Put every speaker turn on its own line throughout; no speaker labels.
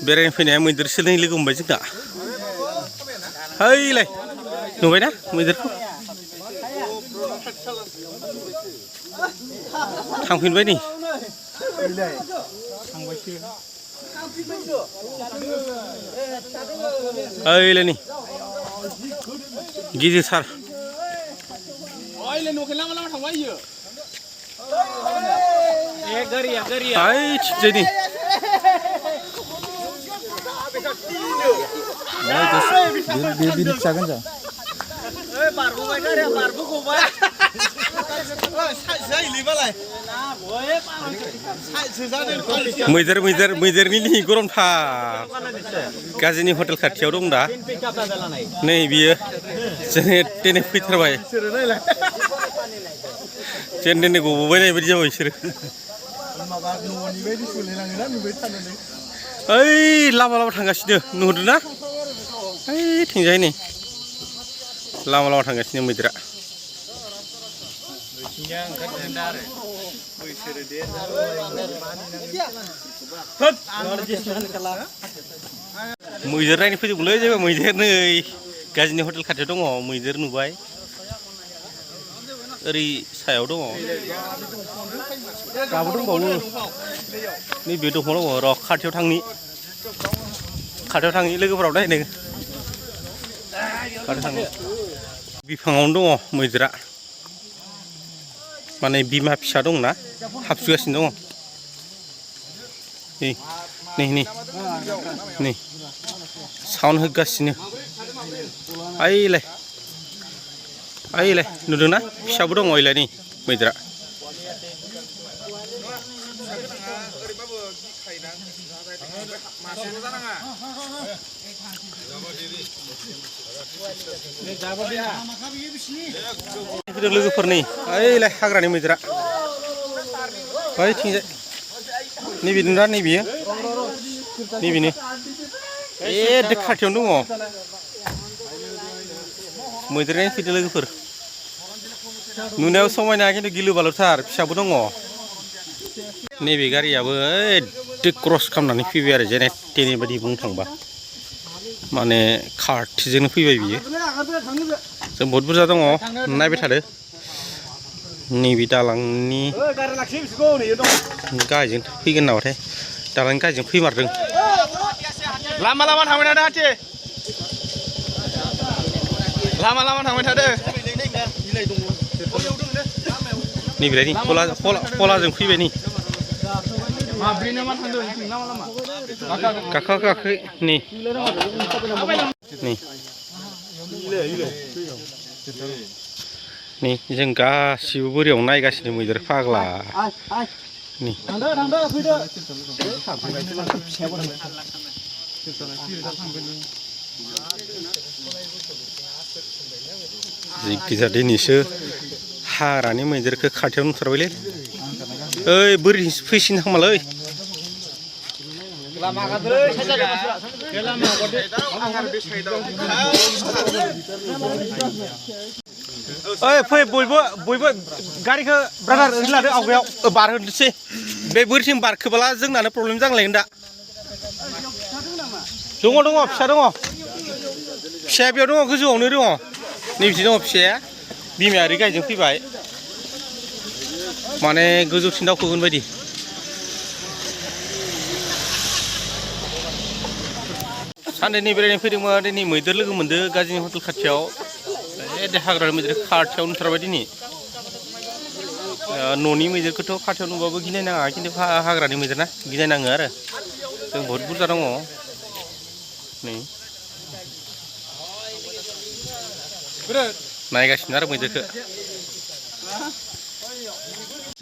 बेरायनो फैनाया मैदेर सोलोंनो लोगो मोनबाय जोंना हैलाय नुबायना मैदेरखौ थांफिनबाय नै हैलाय नै गिदिरथार जैनि मैदेरनि गरमथार गाजिनि हटेल खाथियाव दं दा नै बियो जोंनि टेने फैथारबाय जेन गबोबाय नाय बायदि जाबाय बिसोरो ओइ लामा थांगासिनो नुहुरदों ना ओइ थिंजाय नै लामा थांगासिनो मैदेरा मैदेर नायनो फैदोंमोनलै जेबो मैदेर नै गाजिनि हटेल खाथियाव दङ मैदेर नुबाय ओरै सायाव दङ दाबो दंबावो नैबे दंफां दङ र' खाथियाव थांनि लोगोफोराव नायनो खाथियाव थांनि बिफाङावनो दङ मैदेरा माने बिमा फिसा दंना हाबसुगासिनो दङ नै साउन्ड होगासिनो आइलाय नुदोंना फिसाबो दङ ओइलाय नै मैदेरा लोगोफोर नै ओइलाय हाग्रानि मैदेरा ओइथिंजाय नैबे नुना नैबेयो नैबेनो ए खाथियावनो दङ मैदेर नायनो फैदों लोगोफोर नुनायाव समायना खिन्थु गिलु बालुथार फिसाबो दङ नैबे गारियाबो ओइ क्रस खालामनानै फैबाय आरो जेने तेने बायदि बुंनो थांबा माने खारथिजोंनो फैबाय बियो जों बहुद बुरजा दङ नायबाय थादो नैबे दालांनि गाहायजों फैगोन नामाथाय दालांनि गाहायजों फैमारदों लामा थांबाय थादो हाथि लामा थांबाय थादो नैबेलाय नै खलाजों फैबाय नै गाखो नै जों गासिबो बोरियाव नायगासिनो मैदेर फाग्ला नै जिखिजाया दिनैसो हाग्रानि मैदेरखौ खाथियाव नुथारबायलै ओइ बोरि फैसिन थांमालै ओइ फै बयबो गारिखौ ब्रादार ओरै लादो आवगायाव बारहोनोसै बे बोरिथिं बारखोबोला जोंनानो प्रब्लेम जागोन दा दङ फिसा दङ फिसाया बेयाव दङ गोजौआवनो दङ नैबिदि दङ फिसाया बिमाया ओरै गायजों फैबाय माने गोजौथिं दावखोगोन बायदि सानैनि बेरायनो फैदोंमोन दिनै मैदेर लोगो मोनदों गाजिनि हटेल खाथियाव ए हाग्रानि मैदेर खाथियाव नुथारबाय दिनै न'नि मैदेरखौथ' खाथियाव नुबाबो गिनाय नाङा खिन्थु हाग्रानि मैदेर ना गिनाय नाङो आरो जों बहुद बुरजा दङ नै नायगासिनो आरो मैदेरखौ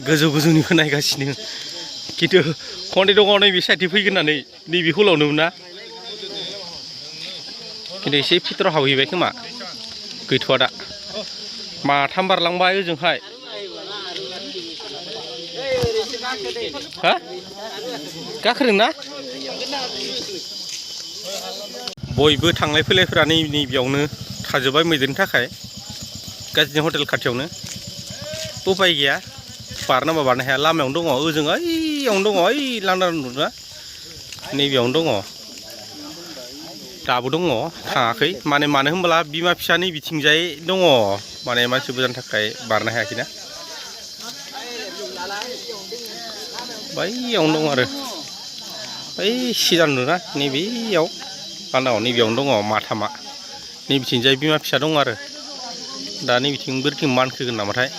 गोजौनिखौ नायगासिनो खिन्थु खन्दै दङ नैबे साइडथिं फैगोन होननानै नैबे हलावनो ना खिन्थु एसे भितराव हाबहैबाय खोमा गैथ'आ दा माथाम बारलांबाय ओजोंहाय हा गाखोदों ना बयबो थांलाय फैलायफोरा नैबेयावनो थाजोब्बाय मैदेरनि थाखाय गाजिनि हटेल खाथियावनो उपाय गैया बारनांबा बारनो हाया लामायावनो दङ ओजों ओइयावनो दङ ओइ लांदां नुदोंना नैबेयावनो दङ दाबो दङ थाङाखै माने मानो होनब्ला बिमा फिसानि बिथिंजाय दङ माने मानसि बुरजानि थाखाय बारनो हायाखैना बैयावनो दं आरो बै सिगां नुना नैबेयाव बान्दाव नैबेयावनो दङ माथामा नैबिथिंजाय बिमा फिसा दङ आरो दा नैबिथिं बोरैथिं मानखोगोन नामाथाय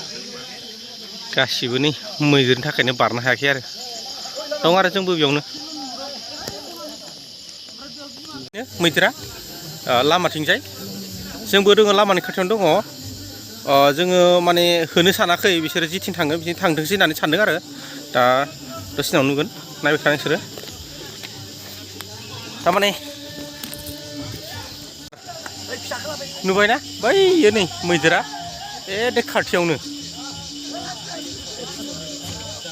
गासिबो नै मैदेरनि थाखायनो बारनो हायाखै आरो दं आरो जोंबो बेयावनो मैदेरा लामाथिंजाय जोंबो दङ लामानि खाथियावनो दङ जोङो माने होनो सानाखै बिसोरो जिथिं थाङो बिथिं थांथोंसै होननानै सानदों आरो दा दसे उनाव नुगोन नायबाय था नोंसोरो थारमाने नुबायना बैयो नै मैदेरा बे खाथियावनो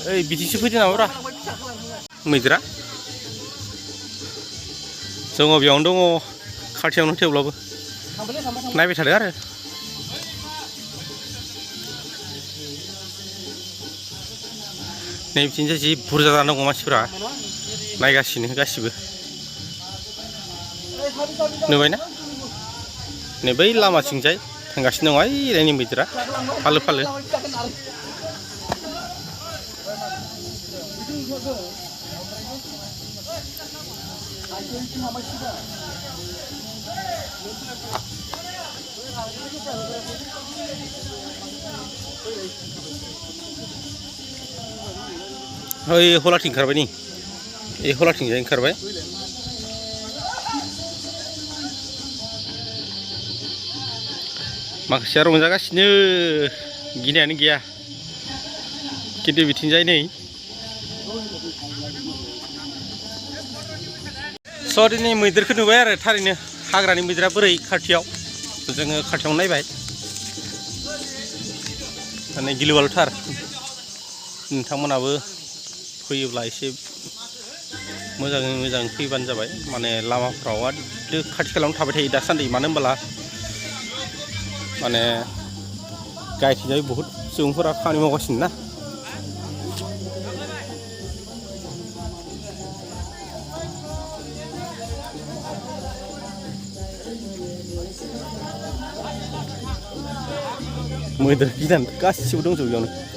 ओइ बिदिसो फैदों नामाब्रा मैदेरा जों बेयावनो दङ खाथियावनो थेवब्लाबो नायबाय थादों आरो नै बिथिंजाय जि बुरजा जाना दङ मानसिफोरा नायगासिनो गासिबो नुबायना नै बै लामाथिंजाय थांगासिनो दङ ओइ मैदेरा फालो फालो ओइ हलाथिं ओंखारबाय नै ए हलाथिंजाय ओंखारबाय माखासेया रंजागासिनो गिनायानो गैया खिन्थु बिथिंजाय नै स' दिनै मैदेरखौ नुबाय आरो थारैनो हाग्रानि मैदेरा बोरै खाथियाव जोङो खाथियाव नायबाय माने गिलुबालुथार नोंथांमोनाबो फैयोब्ला एसे मोजाङै मोजां फैबानो जाबाय माने लामाफ्राव खाथि खालायावनो थाबाय थायो दासान्दि मानो होनब्ला माने गायथिंजाय बहुद सुबुंफोरा खामानि मावगासिनो ना मैदेर गिनानै गासिबो दंजोबो बेयावनो